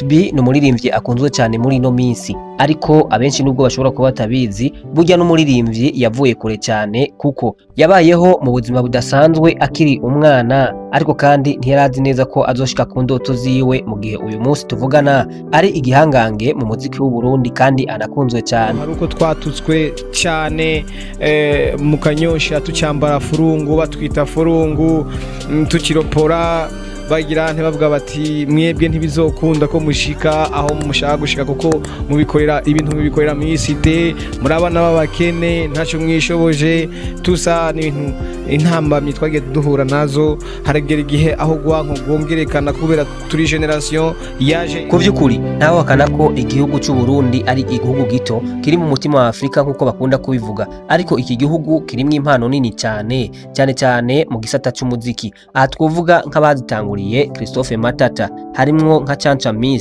Sat-B ni umuririmbyi akunzwe cyane muri ino minsi, ariko abenshi nubwo bashobora kuba batabizi, burya n'umuririmbyi yavuye kure cyane kuko yabayeho mu buzima budasanzwe akiri umwana, ariko kandi ntiyarazi neza ko azoshika ku ndoto ziwe mu gihe uyu munsi tuvugana ari igihangange mu muziki w'u Burundi kandi anakunzwe cyane. Hari uko twatutswe cyane mu Kanyosha, tucyambara furungu, batwita furungu, tukiropora, bagira ntibavuga bati: "Mwebwe ntibizokunda ko mushika aho mushaka gushika, kuko mubikorera ibintu, mubikorera mu isite, muri abana b'abakene, ntacyo mwishoboje." Tusa n'ibintu intambamyi twagiye duhura nazo. Haragera igihe aho gwanko rwongerekana kubera turi génération yaje. Ku by'ukuri ntawahakana ko igihugu cy'u Burundi ari igihugu gito kiri mu mutima wa Afurika nk'uko bakunda kubivuga, ariko iki gihugu kirimo impano nini cyane, cyane cyane mu gisata cy'umuziki. Aha twovuga nk'abazitanguriye Christophe Matata, harimwo nka Canca Miss.